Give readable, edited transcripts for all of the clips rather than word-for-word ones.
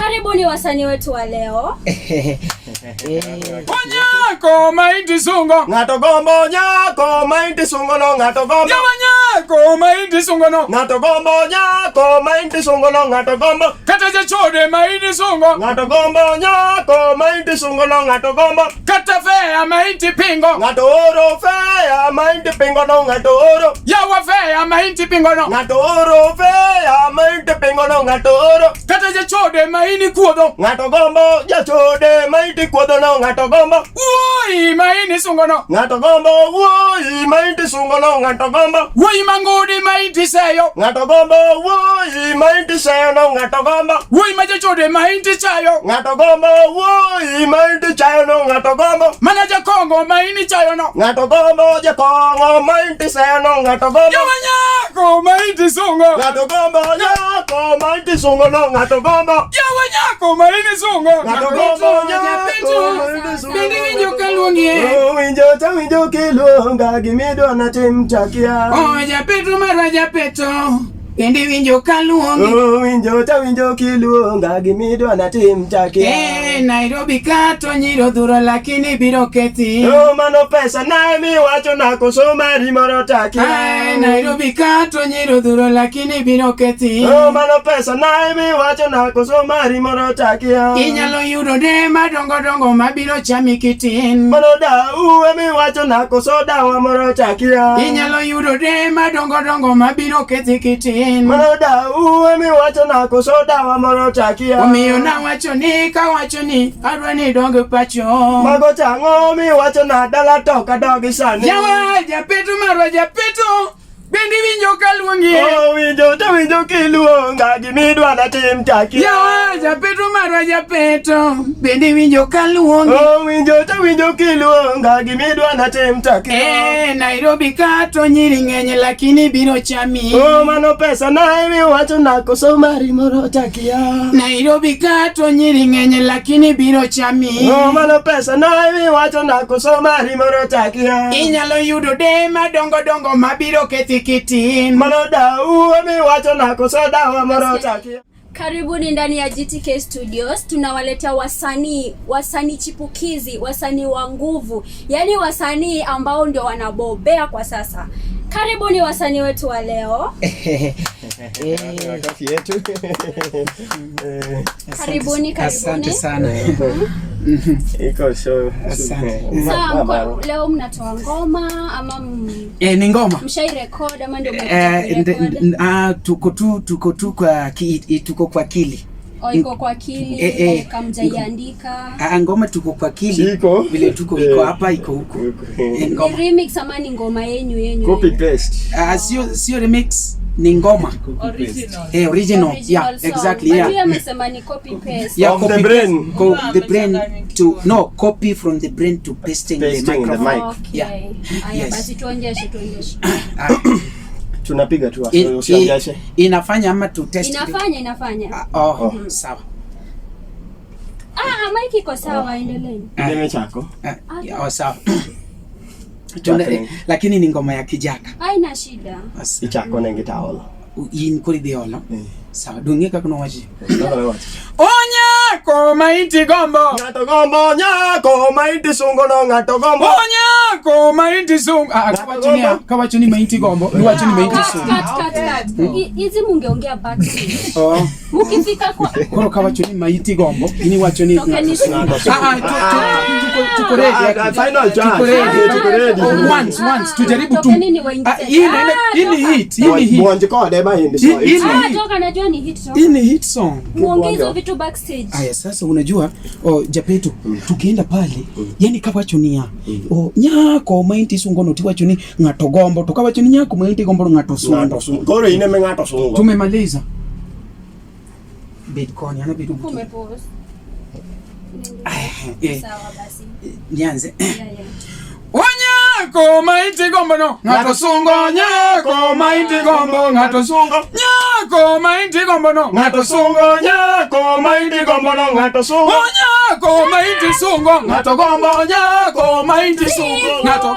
Karibuni wasanii wetu wa leo. Onyako ma inti sungo. Ng'ato gombo nyako ma inti sungo no ng'ato gombo. Yawa nyako ma inti sungo no. Ng'ato gombo nyako ma inti sungo no ng'ato gombo. Kata jachode ma inti sungo. Ng'ato gombo nyako ma inti sungo no ng'ato gombo. Kata fea ma inti pingo. Ng'ato oro fea ma inti pingo no ng'ato oro. Yawa fea ma inti pingo no. Ng'ato oro fea ma inti pingo no ng'ato oro. Kata jachode ma ini kuodho. Ng'ato gombo jachode ma inti kuodho no ng'ato gombo. Wuoyi ma ini sungo no. Ng'ato gombo wuoyi ma inti sungo no ng'ato gombo. Wuoyi mangudi ma inti seyo. Ng'ato gombo wuoyi ma inti seyo no ng'ato gombo. Wuoyi ma jachode ma inti chayo. Ng'ato gombo wuoyi ma inti chayo no ng'ato gombo. Mana jakongo ma ini chayo no. Ng'ato gombo jakong'o ma inti seyo no ng'ato gombo. Yawa nyako ma inti sungo. Ng'ato gombo nyako ma inti sungo no ng'ato gombo. Yawa nyako ma ini sungo. Ng'ato gombo nyako ma inti sungo. Bende winjo kaluongi e. Oh, winjo ta winjo kiluonga gimidwa natim chakia. Oh, japeto marwa japeto. Bende winjo kaluongi. Oh, winjo ta winjo kiluonga gimidwa natim chakia. Eh, Nairobi ka to nyiro dhuro lakini biro kethi. Oh, mano pesa nae miwacho na koso mari moro takia. Ai, Nairobi ka to nyiro dhuro lakini biro kethi. Oh, mano pesa nae miwacho na koso mari moro takia. Inyalo yudo de madongo dongo mabiro chami kitin. Mano dau emiwacho na koso dawa moro takia. Inyalo yudo de madongo dongo mabiro kethi kitin. Mano dau emiwacho na koso dawa moro takia. Omiyo nawacho ni kawacho ni adwa ni dog pacho. Mago tang'o miwacho na dala to kadogi sani. Yawa japeto marwa japeto. Bende winjo kaluongi. Oh, winjo to winjo kiluonga gimidwa natim takia. Yawa japeto marwa japeto. Bende winjo kaluongi. Oh, winjo to winjo kiluonga gimidwa natim takia. Eh, Nairobi ka to nyiri ng'eny lakini biro chami. Oh, mano pesa nae miwacho na koso mari moro takia. Nairobi ka to nyiri ng'eny lakini biro chami. Oh, mano pesa nae miwacho na koso mari moro takia. Inyalo yudo de madongo dongo mabiro kethi kitin. Mano dau emiwacho na koso dawa moro takia. Karibuni ndani ya GTK Studios, tunawaletea wasanii, wasanii chipukizi, wasanii wa nguvu, yaani wasanii ambao ndio wanabobea kwa sasa. Karibuni wasanii wetu wa leo. Makofi yetu. Karibuni, karibuni. Asante sana. Iko show. Asante. Sawa, mko leo mnatoa ngoma ama Eh, ni ngoma. mshai record ama ndio Eh, mnataka kurecord? tuko tu kwa tuko kwa akili. O iko kwa akili Eh, eh. kamjaiandika. Ah, ngoma tuko kwa akili. Iko. Vile tuko iko hapa iko huko. Eh, Ni ngoma. remix ama ni ngoma yenyu yenyu? Copy yenyu? paste. Ah, sio remix, ni ngoma. Original. Eh, original. Original Yeah, song. exactly. But Yeah. huyu amesema ni copy paste. Yeah, Of the copy brain. The brain to no copy from the brain to pasting, Pasting the the microphone. mic. Okay. Yeah. Aya, Yes. basi tuonyeshe tuonyeshe. Ah, Tunapiga tu usiangaishe. inafanya ama tu test. Inafanya inafanya. Ah, oh, sawa. Ah, mic iko sawa, endeleeni. Deme chako. Ah, yeah, oh, sawa. Tuna, Chakni. lakini ni ngoma ya kijaka. Haina shida. Basi. Ichako negi taolo. In kori dhi olo. Sawa, dong'e kaka nowachi. Onyako ma inti gombo. Ng'ato gombo nyako ma inti sungo no ng'ato gombo. Onyako ma inti sungo. Ah, kawacho ni kawacho ni ma inti gombo, niwacho ni ma inti Cut, sungo. cut, cut, cut. Hizi mungeongea backstage. Oh, Mukifika kwa koro kawacho ni ma inti gombo, iniwacho ni Tokeni Ng'ato sungo. Ah, ah, tuko ready. Ah, Aki. final charge. Tuko ready. Tuko ready. Oh, once, once, tujaribu tu. Tokeni ni waingize. Ah, hii inaenda- hii ni hit, hii ni hit. Buonj kode ma indi so. Hii- Ah, toka najua ni hit song. Hii ni hit song. Muongee hizo vitu backstage. Aya, sasa unajua oh, Japeto tukienda pale yani kawacho niya oh, nyako ma inti sungo no tiwacho ni ng'ato gombo to kawacho ni nyako ma inti gombo ng'ato sungo. Ng'ato sungo. Koro in ema ng'ato sungo. Tumemaliza. Bed koni ana bedo Kumepause. eh, Sawa basi. nianze. Yeah, yeah. Onyako ma inti gombo no. Ng'ato sungo nyako ma inti gombo ng'ato sungo. Nyako ma inti gombo no. Ng'ato sungo nyako ma inti gombo no ng'ato sungo. Onyako ma inti sungo ng'ato gombo nyako ma inti sungo ng'ato.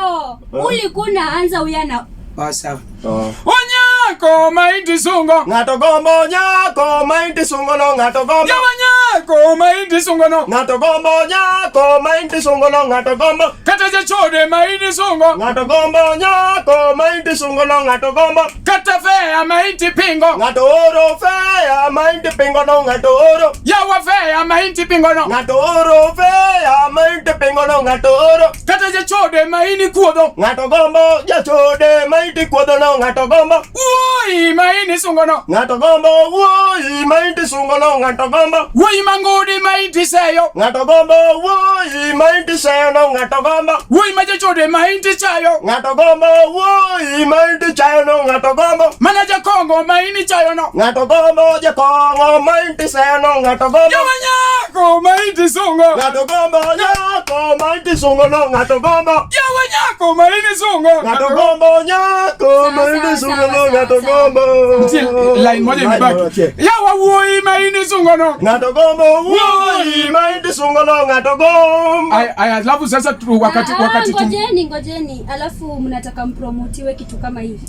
Hivyo, Ulikuwa unaanza huyu ana Oh, sawa. Oh. Onyako ma inti sungo. Ng'ato gombo nyako ma inti sungo no ng'ato gombo. Yawa nyako Nyako ma inti sungo no. Ng'ato gombo nyako ma inti sungo no ng'ato gombo. Kata jachode ma inti sungo. Ng'ato gombo nyako ma inti sungo no ng'ato gombo. Kata fea ma inti pingo. Ng'ato oro fea ma inti pingo no ng'ato oro. Yawa fea ma inti pingo no. Ng'ato oro fea ma inti pingo no ng'ato oro. Kata jachode ma ini kuodho. Ng'ato gombo jachode ma inti kuodho no ng'ato gombo. Wuoyi ma ini sungo no. Ng'ato gombo wuoyi ma inti sungo no ng'ato gombo. Wuoyi mangudi ma inti seyo. Ng'ato gombo wuoyi ma inti seyo no ng'ato gombo. Wuoyi ma jachode ma inti chayo. Ng'ato gombo wuoyi ma inti chayo no ng'ato gombo. Mana jakongo ma ini chayo no. Ng'ato gombo jakong'o ma inti seyo no ng'ato gombo. Yawa nyako ma inti sungo. Ng'ato gombo nyako ma inti sungo no ng'ato gombo. Yawa nyako ma ini sungo. Ng'ato gombo nyako ma inti sungo no ng'ato gombo. Nitie line moja imebaki. Yawa wuoyi ma ini sungo no. Ng'ato gombo wuoyi ma inti sungo no ng'ato gombo. Aya, alafu sasa wakati wakati tu Ngojeni, ngojeni, alafu mnataka mpromotiwe kitu kama hivi.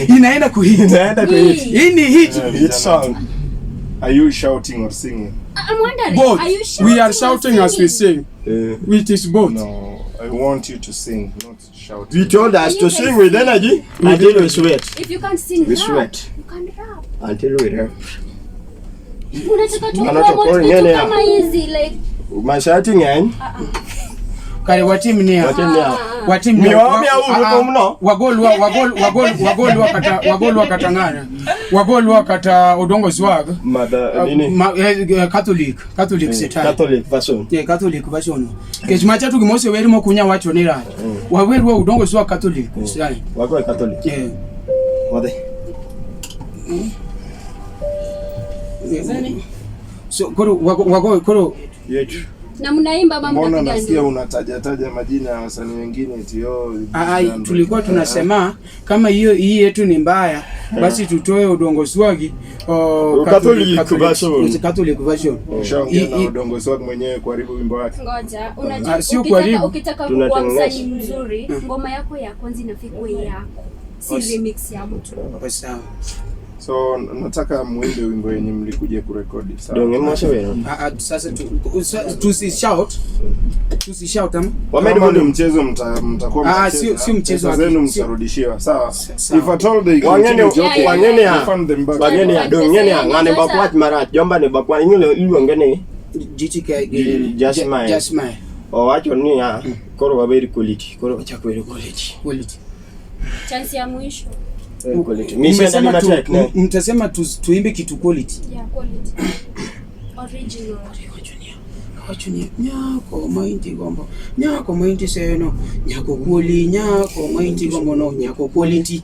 Inaenda kuhit. Inaenda kuhit. Hii ni hit. Hit song. Are you shouting or singing? I'm wondering, both. are you shouting We are or shouting as we singing? sing. Which is both. No, I want you to sing, not shout. You told us to sing with energy until we sweat. If you can't sing, We rap. sweat. You can rap. Until we rap. Unataka tu Anatoka promote ngene vitu ya. kama hizi like Mashati ng'eny. Kare watim niya. Watim niya. Watim niya. Miwa uru kumno. Wagolwa wagol wagol wagolwa kata wagolwa kata ng'ana. Wagolwa kata Odongo Swag. Mother nini? Catholic, Catholic setai. Catholic version. Yeah, Catholic version. Kech macha tu gimose wer mokunya wacho ni rach. Wawerwa Odongo Swag Catholic. Sai. Wako e Catholic. Yeah. Wadhi. So koro wago wago koro Yetu. na mnaimba ama Mbona mnapiga nasikia nduru? unataja taja majina ya wasanii wengine eti oh, tulikuwa tunasema kama hiyo hii yetu ni mbaya basi tutoe Odongo Swag Catholic version. Catholic version. Ushaongea na Odongo Swag mwenyewe kuharibu wimbo wake. Ngoja, unajua Sio ukitaka kuharibu. ukitaka kuwa Tunatengeneza. msanii mzuri, ngoma yako ya kwanza inafaa kuwa yako, si remix ya mtu. Sawa. So nataka muimbe wimbo yenye mlikuja kurekodi. Sawa. Donge mosewero. Sasa tusi shout. Tusi shout ama? Wamed Kama ni volume. mchezo mtakuwa mnacheza. Sio mchezo Pesa zenu sio- mtarudishiwa. Sawa. Sawa. If at all they Wang'eni continue joking, wang'eni ya. refund them back. Wang'eni ya. Dong ng'eni ya. Ng'ane bakwach marach. Jomba ne bakwach. Ing'e iluonge ni GTK Jasmine. Jasmine. Owacho ni ya. Koro waber quality. Koro wachak wero quality. Quality. Chance ya mwisho. Wer quality. Misenda ni Mmesema tu- matek ne. mtasema tuimbe kitu quality. Yeah, quality. Original. Kawacho ni nyako mainti gombo nyako mainti seno nyako kuoli nyako mainti gombo no nyako quality.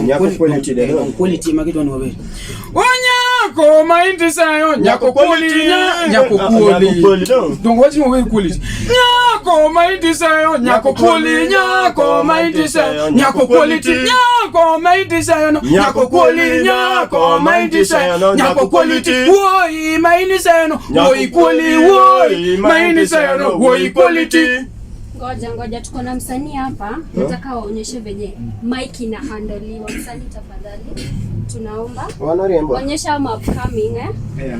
Nyako quality de no. Quality magidwa ni waber. O nyako ma inti seyo nyako quality nyako Nyako quality. quality no. Dongo wachi mo quality. Nyako ma inti seyo nyako quality nyako ma inti seyo nyako quality nyako ma inti seyo no nyako quality nyako ma inti seyo nyako quality. Woi ma inti seyo no woi quality woi ma inti seyo no woi quality. Ngoja ngoja, tuko na msanii hapa, nataka waonyeshe venye mic inahandoliwa. Msanii tafadhali, tunaomba Wanariembo. onyesha ama upcoming eh? Yeah.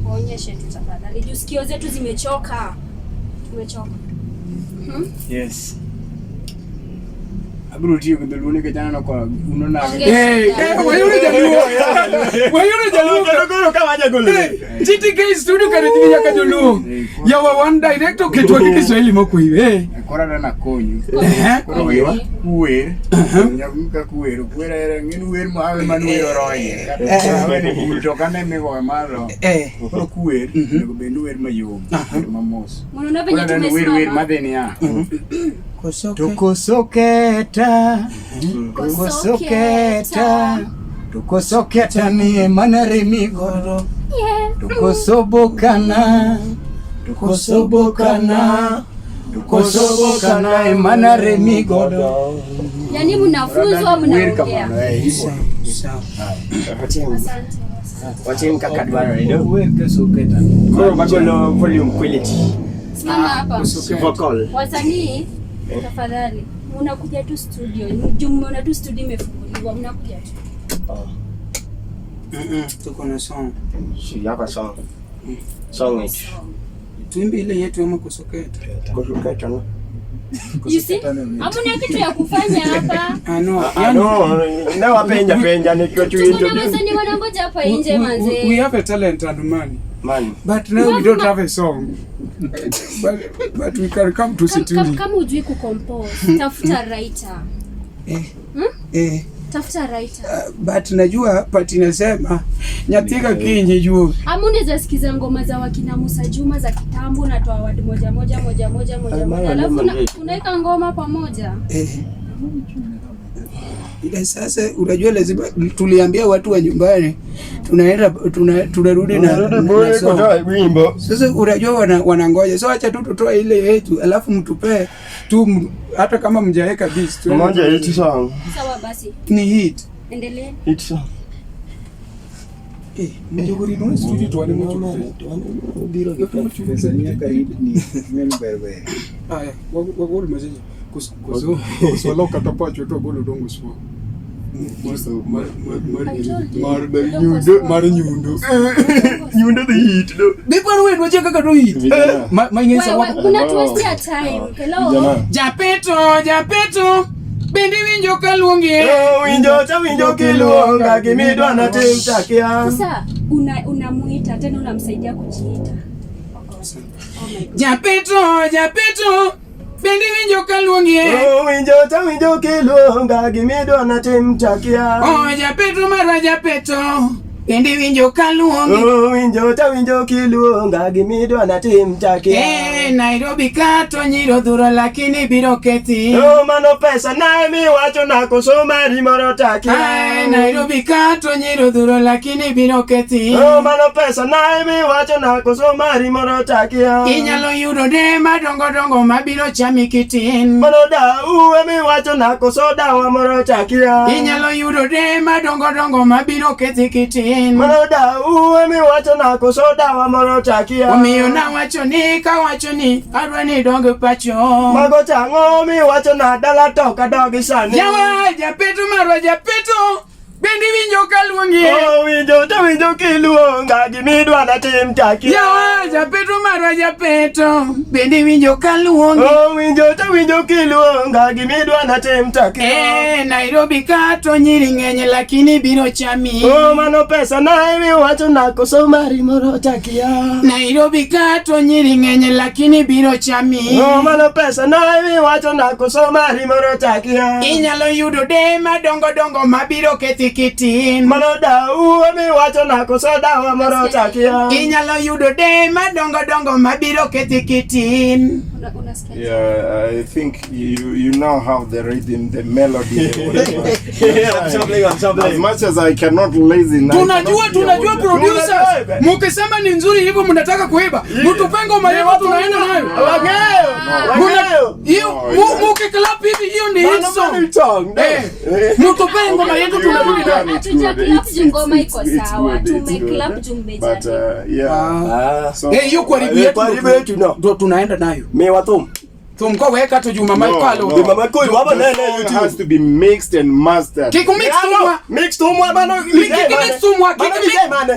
Waonyeshe tu tafadhali, juu sikio zetu zimechoka, tumechoka. Yes. Abiro tiyo gi dholuo nikech aneno ka uno nage. Eh, eh, wayudo jaluo. Wayudo jaluo. Koro kama jagolo. GTK studio kare jini nyaka joluo. Yawa one director ketwa gi Kiswahili moko hivi. Eh. Koro adwa nakonyu. Eh. Koro wer kuwer. Nyaka kaka wer wer ere ng'en wer ma man wer oroye. Kata wer e bul to kane migoyo mar ro. Koro kuwer onego bed ni wer mayom, wer mamos. Mnaona Koro venye adwa ni wer wer tumesimama madhi niya. Kosoke. Tukosoketa, tukosoketa, tukosoketa ni mana remi godo. Yeah. Tukosobokana, tukosobokana, tukosobokana emana remi godo. Yaani mnafunzwa Wer mnaongea. kamano, eh, hivyo. Sawa. Asante. Watim kaka dwarore no. Wer kesoketa. Koro wagolo volume quality. Simama hapa. Vocal. Wasanii tafadhali, mnakuja tu studio. Juu mmeona tu studio imefunguliwa, mnakuja tu. Tuko na song. Si yako song. Song it. Tuimbe ile yetu ama kusoketa. Kusoketa no. You see? Hamna kitu ya kufanya hapa. Ah, no. Ah, Yani, no, na wapenja penja nikiwa Tuko na chuinjo. wasanii wanangoja hapa nje We manze. have a talent and money. Man. But now we don't have a song. But we can come to Situli. Kama hujui kucompose, tafuta writer. eh, Tafuta writer. But najua part inasema nyatika kinyi juu. Ama unaweza sikiza ngoma za wakina Musa Juma za kitambo, unatoa word moja moja moja moja moja moja, alafu unaweka ngoma pamoja. Eh. Ila sasa unajua lazima tuliambia watu wa nyumbani tunaenda tunarudi na song. Kutoa wimbo. Sasa unajua wanangoja. So acha tu tutoe ile yetu alafu mtupee tu hata kama mjaweka beats tu. Moja hit song. Sawa basi, Ni hit. endelee. Hit song. Eh, mjogori no studio tuane mtu. Tanzania karibu ni ng'eny ber ber. Aya, wagol majeje. Kuso kuso kata pacho to golo dongo swa. I told you. Mar nyundo, mar nyundo. Nyundo the hit no. Biparo wetu wache kaka to hit. Vijana. Ma ing'esa Wewe, wako. kuna twist ya time. Hello. Vijana. Japeto, japeto. Bende winjo kaluongi. Oh, winjo cha winjo kiluonga gimidwa na tim chakia. Sasa unamuita tena unamsaidia kujiita. Oh my God. Japeto, japeto. Bende winjo kaluongi. Oh, winjo cha winjo kiluonga gimidwa na tim chakia. Oh, japeto marwa japeto. Bende winjo kaluongi. Oh, winjo cha winjo kiluonga gimidwa na tim chakia. Eh, Nairobi kato nyiro dhuro lakini biro kethi. Oh, mano pesa nae miwacho na koso mari moro takia. Ai, Nairobi kato nyiro dhuro lakini biro kethi. Oh, mano pesa nae miwacho na koso mari moro takia. Inyalo yudo de madongo dongo mabiro chami kitin. Mano dau emiwacho na koso dawa moro takia. Inyalo yudo de madongo dongo mabiro kethi kitin. Mano dau emiwacho na koso dawa moro takia. Omiyo nawacho ni kawacho ni adwa ni dong pacho. Mago tang'o miwacho na dala to kadogi sani. Jawa japeto marwa japeto. Bende winjo kaluongi. Oh, winjo to winjo kiluonga gimidwa na tim takia. Yawa japeto marwa japeto. Bende winjo kaluongi. Oh, winjo to winjo kiluonga gimidwa na tim takia. Eh, Nairobi kato nyiri ng'eny lakini biro chami. Oh, mano pesa nae miwacho na koso mari moro takia. Nairobi kato nyiri ng'eny lakini biro chami. Oh, mano pesa nae miwacho na koso mari moro takia. Inyalo yudo de madongo dongo mabiro kethi kitin. Mano dau emiwacho na koso dawa moro takia. Inyalo yudo de madongo dongo mabiro kethi kitin. Unasikia? Yeah, I think you now have the rhythm, the melody, the whatever. I'm As much as I cannot listen, Tunajua producers. Mukisema ni nzuri hivyo mnataka kuiba. Mtupe ngoma yetu tunaenda nayo. Wangeo. Hiyo mukiclap hivi hiyo ni hit song. Eh, mtupe ngoma yetu tunarudi nayo. Hatuja clap juu ngoma iko sawa. Tumeclap juu But mmejaribu. yeah. So Eh, hiyo kuharibu Eh, kuharibu yetu no. ndo tunaenda nayo. Miwa thum. Thum kwa weka tu Juma No, Michael. no. Mama koi waba The nene song YouTube. has to be mixed and mastered. Kiko mix thumwa. Mix thumwa mano. Kiki mix thumwa.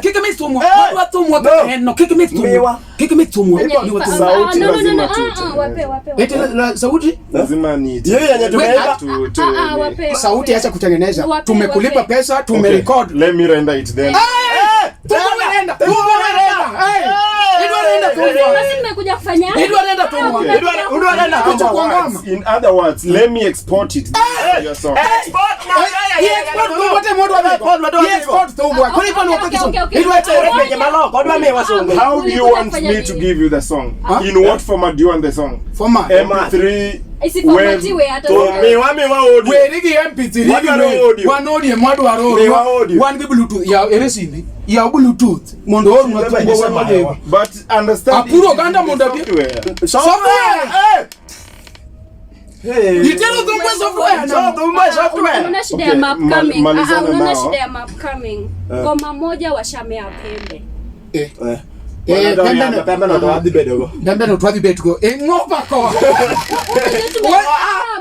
Kiki mix thumwa. Eh. Wadwa thumwa No. kaka en no. Kiki mix thumwa. Miwa. Kiki mix thumwa. Fanya- Miwa thumwa. Sauti no, no, no, lazima no, tu- wape, wape. Eti la sauti? Lazima ni Yeye yenye tumeiba. Wape, Sauti wape. acha kutengeneza. Wape, Tumekulipa wape. pesa, tumerecord. Let me render it then. Thumwa nenda. Thumwa nenda. Eh. Idwa nenda thumwa. Basi mmekuja kufanya? Idwa nenda thumwa. Okay. Idwa nenda Kuja thumwa. kwa ngoma. In other words, let me export it. Your song. Export na. Export thumwa te modo Export wa Export thumwa. Kuri pano Okay, wakati okay, okay. Idwa Tere penye maloko odwa miwa sungu. How do you Ulikuja want kufanya me to nini? give you the song? In what format do you want the song? Format. MP3. Isiformatiwe hata. Miwa miwa audio. Weri gi MP3 Wadwaro audio. wan audio mwadwaro Miwa audio. Wan gi Bluetooth ya ere simbi. Ya Bluetooth mondo oornwa thumbo wan wadhigo. But understand. Apuro it is oganda the mondo abi- software. Software. Hey. Itero thumbwe software So na. thumwa software. Unaona shida Okay, ya map coming. malizana Unaona nao. shida ya map coming. Ngoma moja washamea pembe. Eh, pembe Pembe no wadhi bedogo. Pembe no twadhi betgo. Eh, ng'opa ko.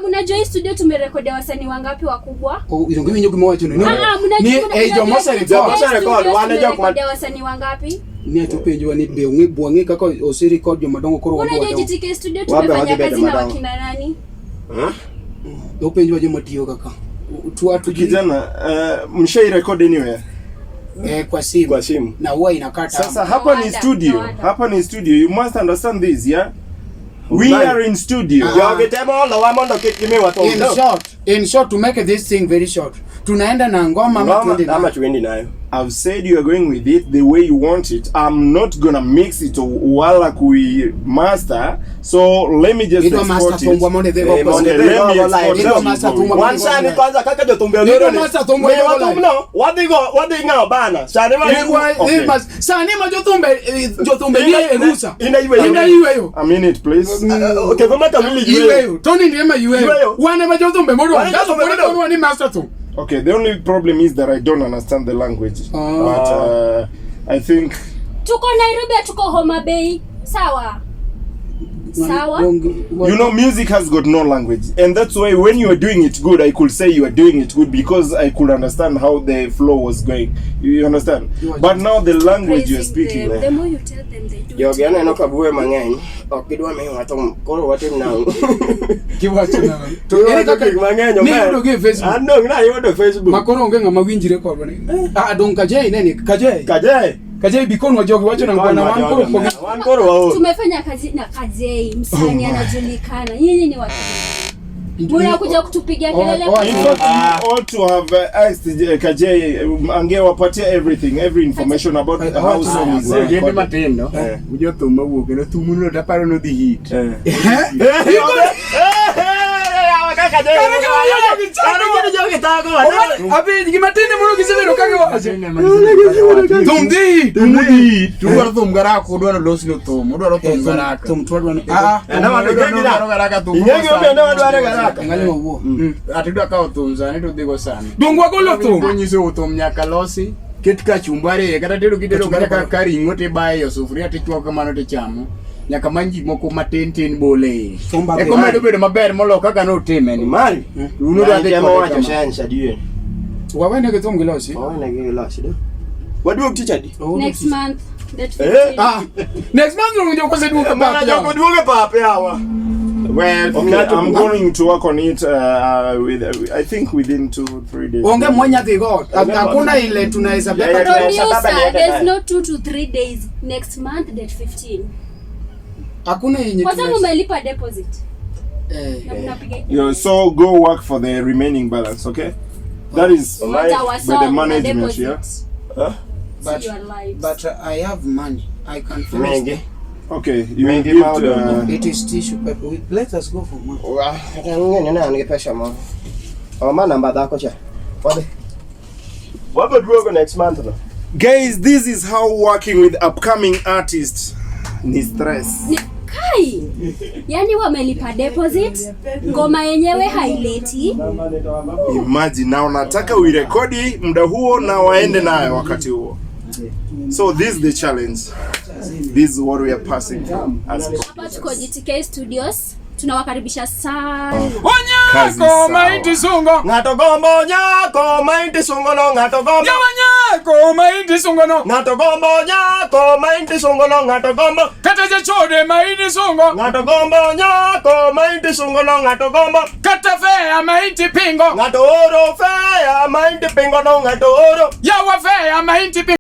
Mnajua hii studio tumerekodia wasanii wangapi wakubwa? Oh, irongo winjo gima wacho ni. Ni eh jomosa record. Jomosa record, wan e jok ma- Tumerekodia wasanii wangapi? Ni atupenjwa ni be ong'e bwang'e kaka oserekod jomadongo koro Unajua wadwa GTK Studio Wabe tumefanya wadhi bedo kazi na madongo. wakina nani? Openjwa joma tiyo kaka. Tu atu Kijana, mshai record anywhere? Kwa simu. Kwa simu. Na huwa inakata. Sasa hapa ni Tawada, studio. tawada. Hapa ni studio. You must understand this, yeah? We Right. are in studio. Jogi temo olowa mondo kik gimiwa thum. In short, to make this thing very short. Tunaenda na ngoma ama Ngoma tuende ama na tuendi nayo. I've said you are going with it the way you want it. I'm not gonna mix it wala kui master. So let me just Idwa export master it. thumbwa mondo idhi go Eh, kwa mondo Okay, idhi let go me go export live. Idwa it. master thumbwa Wan sani kwanza kaka jothumbe Idwa oloro ni. master thumbwa Miwa idhi go live. thumno, wadhi go wadhi ng'awo bana. Sani ma Okay. Sani ma jothumbe jothumbe ni e rusa. Ina yweyo. Ina yweyo. A minute, please. Okay, go maka wili yweyo. Yweyo. Tony ndiye ma yweyo. Yweyo. Wan ema jothumbe modong. Wan e Kasto jothumbe pod modong. ikonwa ni master thum. Okay, the only problem is that I don't understand the language. Oh. But I think Tuko Nairobi, tuko Homa Bay. Sawa. Sawa. you know music has got no language, and that's why when you are doing it good, I could say you are doing it good because I could understand how the flow was going. You understand? You are But now the language you are Praising speaking. them. The more you tell them, they do Jogi it. aneno ka buwe mang'eny. Ok gidwa miyowa thum. Koro watim nang'o? Kiwacho nang'o? To Giwacho ere kaka gik mang'eny ni omer. yudo gi e Facebook? An dong' nayudo Facebook. Ma koro onge ng'ama winjre kodwa ni. Ah, dong Kajei neni, Kajei. Kajei. Kajei bikonwa jogi wacho nang'o bwana wan koro Omera, Wan koro waol. Tumefanya kazi na Kajei, msanii anajulikana. Nyinyi ni watu. Mnakuja kutupigia kelele. Oh, oh, In fact, you ought to have asked Kajei, angewapatia everything, every information about how song is Ojende recorded. matindo, jothum mawuok kendo thumno taparo nodhi hit. Abi gima tinde mono gisebedo ka giwacho. Thum dhi. Thum dhi hit. Tudwaro thum garaka, udwaro losno thum, udwaro thum garaka. Thum twadwa ni. Ah, Udwaro garaka thum. Ing'e gimomiyo ne wadwaro garaka? ng'ani wawuo. Ati idwa kawo thum sani to udhigo sani. Dong wagolo thum. Onyiso thum nyaka losi, ket kachumbari e iye, kata tedo kitedo kata ka ring'o tibaye e sufuria tichwako kamano tichamo. Nyaka many gik moko matin tin bole iye. Thum Eka omedo bedo maber molo kaka notime ni. Mari. Un udwa dhi Temo kode wacho kama. sense adier. Wawene gi thum gilosi. Wawene gi losi do. Waduog tich adi? Next month, that Eh? 15. Ah, next month rogo joko oseduogo e Mana pap. jogo duogo e pap yawa. Well, Okay, ng'ato- I'm going to work on it with, I think within 2-3 days. Onge mwanya dhi go. Hakuna ile tunaweza Yeah, yeah, beba. yeah. Baba Producer, niende there's naye. no 2 to 3 days. Next month, date 15. Hakuna yenye Kwa sababu tunaweza. umelipa deposit. Eh. Na mnapiga Yeah, so go work for the remaining balance, okay? That is What our by song the na management, deposit. yeah? Huh? See your lives. But I have money. I can finish. Mengi. Okay, you Mengi give ma to, It is tissue paper. Let us go for money. Wa, kata ng'e ni an gi pesa moro. Oh, ma namba dhako cha. Wadhi. Wabiro duogo next month no. Guys, this is how working with upcoming artists ni stress. Ni, kai yani wamelipa deposit, ngoma yenyewe haileti. Imagine na unataka uirekodi muda huo na waende nayo wakati huo. So this is the challenge. This is what we are passing through as Hapa tuko GTK Studios, tunawakaribisha sana. Kazi Onyako sawa. maiti sungo. Ng'ato gombo nyako ma inti sungo no ng'ato gombo. Yawa nyako maiti sungo no. Ng'ato gombo nyako ma inti sungo no ng'ato gombo. Kata jachode maiti sungo. Ng'ato gombo nyako ma inti sungo no ng'ato gombo. Kata fea maiti pingo. Ng'ato oro fea ma inti pingo no ng'ato oro. Yawa fea maiti pingo.